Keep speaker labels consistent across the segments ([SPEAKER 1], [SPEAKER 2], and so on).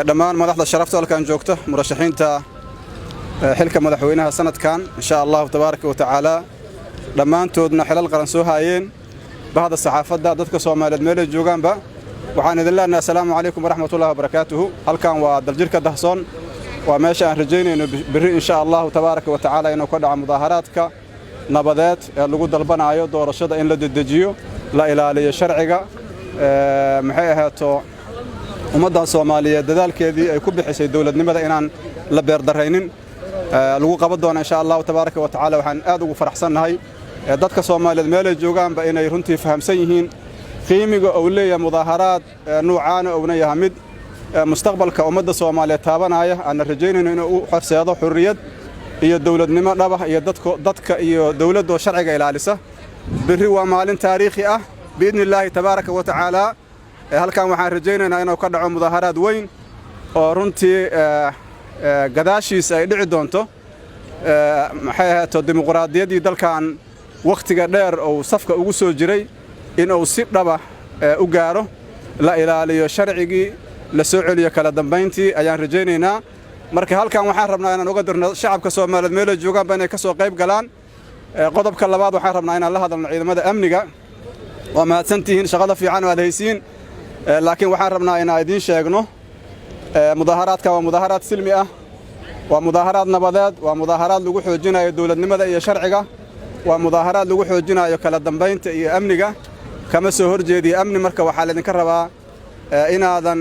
[SPEAKER 1] Dhammaan madaxda sharafta halkan joogta, murashaxiinta xilka madaxweynaha sanadkan, insha Allahu tabaaraka wa tacaala, dhammaantoodna xilal qaran soo haayeen, bahda saxaafadda, dadka Soomaaliyeed meelay joogaanba, waxaan idin leenahay assalaamu calaykum waraxmatullahi wabarakaatuhu. Halkan waa Daljirka Dahsoon, waa meesha aan rajaynayno berri, insha Allahu tabaaraka wa tacaala, inuu ka dhaco mudaaharaadka nabadeed ee lagu dalbanaayo doorashada in la dedejiyo, la ilaaliyo sharciga. Maxay ahaato, ummaddan Soomaaliyeed dadaalkeedii ay ku bixisay dowladnimada inaan la beerdarraynin lagu qaban doono, insha Allahu tabaaraka wa tacaala. Waxaan aad ugu faraxsannahay dadka Soomaaliyeed meelay joogaanba inay runtii fahamsan yihiin qiimiga uu leeyahay mudaaharaad nuucaana, uuna yahay mid mustaqbalka ummadda Soomaaliyeed taabanaya, aanna rajaynayno inuu u horseedo xurriyad iyo dowladnimo dhabah iyo dadka iyo dowladdoo sharciga ilaalisa. Berri waa maalin taariikhi ah, biidni Illaahi tabaaraka wa tacaala. Halkan waxaan rajaynaynaa inuu ka dhaco mudaaharaad weyn oo runtii gadaashiisa ay dhici doonto, maxay ahaato, dimuqraadiyaddii dalkan wakhtiga dheer uu safka ugu soo jiray in uu si dhaba u gaaro, la ilaaliyo sharcigii, la soo celiyo kala dambayntii ayaan rajaynaynaa. Marka halkan waxaan rabnaa inaan uga dirno shacabka Soomaaliyeed meelay joogaanba inay ka soo qayb galaan. Qodobka labaad, waxaan rabnaa inaan la hadalno ciidamada amniga. Waa mahadsantihiin shaqada fiican oo aad haysiin, laakiin waxaan rabnaa inaan idiin sheegno mudaaharaadka waa mudaaharaad silmi ah, waa mudaaharaad nabadeed, waa mudaaharaad lagu xoojinayo dowladnimada iyo sharciga, waa mudaaharaad lagu xoojinayo kala dambaynta iyo amniga. Kama soo horjeediyo amni. Marka waxaa laydinka rabaa inaadan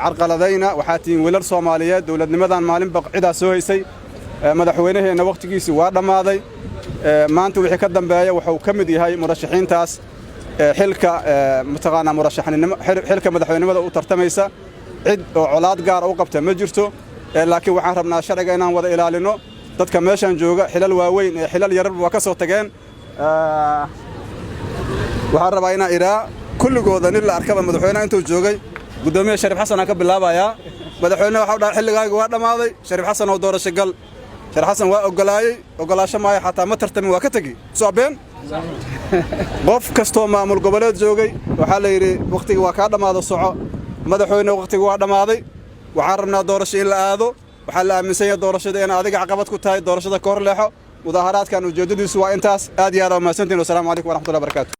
[SPEAKER 1] carqaladayna. Waxaa tihiin wiilal Soomaaliyeed. Dowladnimadan maalinba cidaa soo haysay. Madaxweynaheenna wakhtigiisii waa dhammaaday. Maanta wixii ka dambeeya wuxuu ka mid yahay murashaxiintaas xilka, mataqaanaa, murashaxnimo, xilka madaxweynimada u tartamaysa. Cid oo colaad gaara u qabta ma jirto, laakiin waxaan rabnaa sharciga inaan wada ilaalino. Dadka meeshan jooga xilal waaweyn ee xilal yararba waa ka soo tageen. Waxaan rabaa inaan idhaa kulligooda nin la arkaba madaxweynaha intuu joogay, guddoomiye Shariif Xasan aan ka bilaabayaa, madaxweyneha waxau dhahay: "Xilligaagi waa dhammaaday, Shariif Xasan oo doorasho gal." Shariif Xasan waa oggolaayey, oggolaasho maayo, xataa ma tartamin, waa ka tegi soo been. Qof kastoo maamul goboleed joogay waxaa la yidhi: "Wakhtiga waa kaa dhammaado, soco." Madaxweyne, wakhtiga waa dhammaaday, waxaan rabnaa doorasho in la aado. Waxaa la aaminsan yahay doorashada in adiga caqabad ku tahay. Doorashada ka hor leexo. Mudaaharaadkan ujeeddadiisu waa intaas. Aad iyo aad waa mahadsantihin. Wasalaamu calaykum waraxmatullahi barakatu.